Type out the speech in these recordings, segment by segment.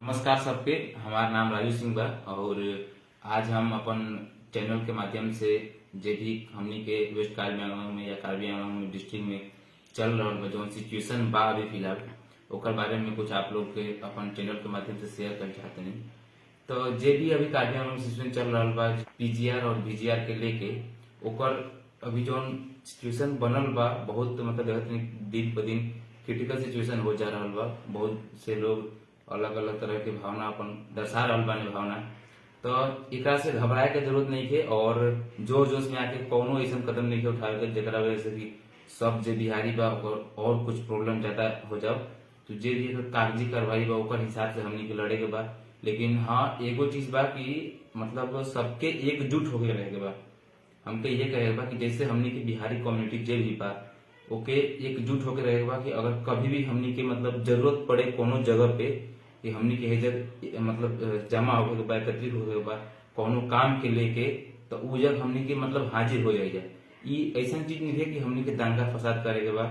नमस्कार सबके, हमार नाम राजू सिंह बा और आज हम अपन चैनल के माध्यम से जे भी हमनी के वेस्ट कार्बी आंगलोंग में या कार्बी आंगलोंग डिस्ट्रिक्ट में चल रहा बा, जौन सिचुएशन बा अभी फिलहाल, ओकर बारे में कुछ आप लोग के अपन चैनल के माध्यम से शेयर कर चाहते हैं। तो जे भी अभी कार्बी आंगलोंग सिचुएशन चल रहा बा पीजीआर और बीजीआर के लेके, ओकर अभी जौन सिचुएशन बनल बा, बहुत मतलब देखत हनी दिन ब दिन क्रिटिकल सिचुएशन हो जा रहा बा। बहुत से लोग अलग अलग तरह के भावना अपन दर्शा रहल बानी भावना। तो एकरा से घबराए के जरूरत नहीं है और जोर जोश में आके कोनो ऐसा कदम नहीं है उठावे के जरा वजह से कि सब जे बिहारी बा ओकर और कुछ प्रॉब्लम ज्यादा हो जाओ। तो जे भी एकर कागजी कार्रवाई बा, ओकर हिसाब से हमनी के लड़े के बा। लेकिन हाँ, एगो चीज बा कि मतलब सबके एकजुट होके रहे के बा। हमके ये कहे के बा कि जैसे हमनी के बिहारी कम्युनिटी जे भी बा, ओके एकजुट होके रहे के बा कि अगर कभी भी हमनी के मतलब जरूरत पड़े कोनो जगह पे कि हमनी के जग मतलब जमा होके के बा, एकत्रित होके के बा कोनो काम के लेके, तो उ जगह हमनी के मतलब हाजिर हो जाए। ई ऐसा चीज नहीं है कि हमनी के दंगा फसाद करे के बा।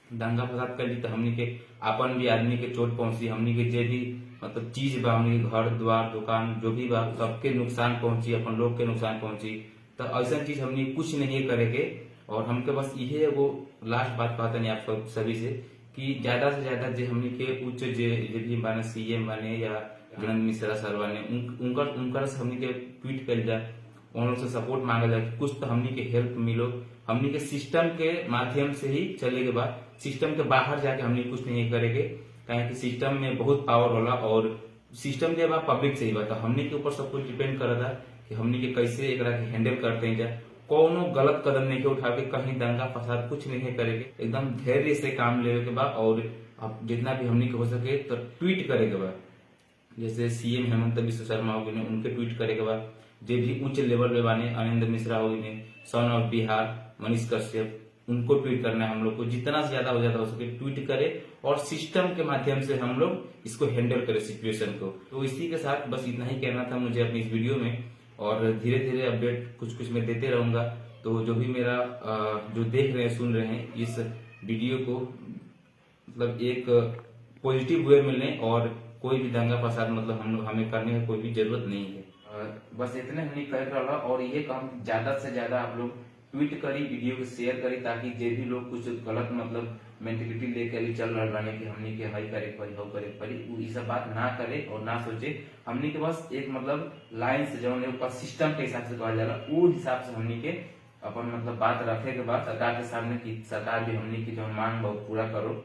दंगा फसाद कर ली तो हमनी के अपन भी आदमी के चोट पहुंची, हमनी के जे भी मतलब चीज बा, हमनी के घर द्वार दुकान जो भी बा, सबके नुकसान पहुंची, अपन लोग के नुकसान पहुंची। तो ऐसा चीज हमनी कुछ नहीं करे के। और हमके बस इहे एगो लास्ट बात कहते नहीं आप सब सभी से कि ज्यादा से ज्यादा जे हमनी के उच्च जे जे भी बाने, सीएम बाने या आनंद मिश्रा सर बाने, उनकर उनकर से हमनी के ट्वीट कल जाए, उन लोग से सपोर्ट मांगा जाए कि कुछ तो हमनी के हेल्प मिलो। हमनी के सिस्टम के माध्यम से ही चले के बाद सिस्टम के बाहर जाके हमनी कुछ नहीं करेंगे, काहे कि सिस्टम में बहुत पावर होला और सिस्टम के बाद पब्लिक से ही बा। तो हमनी के ऊपर सब कुछ डिपेंड करता कि हमनी के कैसे एकरा के हैंडल करते हैं। जा कोनो गलत कदम नहीं के उठा के कहीं दंगा फसाद कुछ नहीं करेंगे, एकदम धैर्य से काम लेवे के बाद और अब जितना भी हमनी के हो सके तो ट्वीट करे के बाद, जैसे सीएम हेमंत बिश्व शर्मा हो गए, उनके ट्वीट करे के बाद, जे भी उच्च लेवल पे बाने, आनंद मिश्रा हो गए, सन ऑफ बिहार मनीष कश्यप, उनको ट्वीट करना है हम लोग को। जितना से ज्यादा हो जाता हो सके ट्वीट करे और सिस्टम के माध्यम से हम लोग इसको हैंडल करें सिचुएशन को। तो इसी के साथ बस इतना ही कहना था मुझे अपनी इस वीडियो में और धीरे धीरे अपडेट कुछ कुछ मैं देते रहूंगा। तो जो भी मेरा जो देख रहे हैं, सुन रहे हैं इस वीडियो को, मतलब एक पॉजिटिव वे में लें और कोई भी दंगा फसाद मतलब हम लोग हमें करने की कोई भी जरूरत नहीं है। बस इतने हमने कह रहा और ये काम ज्यादा से ज्यादा आप लोग ट्वीट करी, वीडियो को शेयर करी, ताकि जे भी लोग कुछ गलत मतलब मेंटेलिटी लेकर भी चल रहा बाने कि हमनी के हई करे परी, हऊ करे परी, उ ई सब बात ना करे और ना सोचे। हमनी के बस एक मतलब लाइन से जौन एगो सिस्टम के हिसाब से कहल जाला, उ हिसाब से हमनी के अपन मतलब बात रखे के बाद सरकार के सामने कि सरकार भी हमनी की जो मांग बा उ पूरा करो।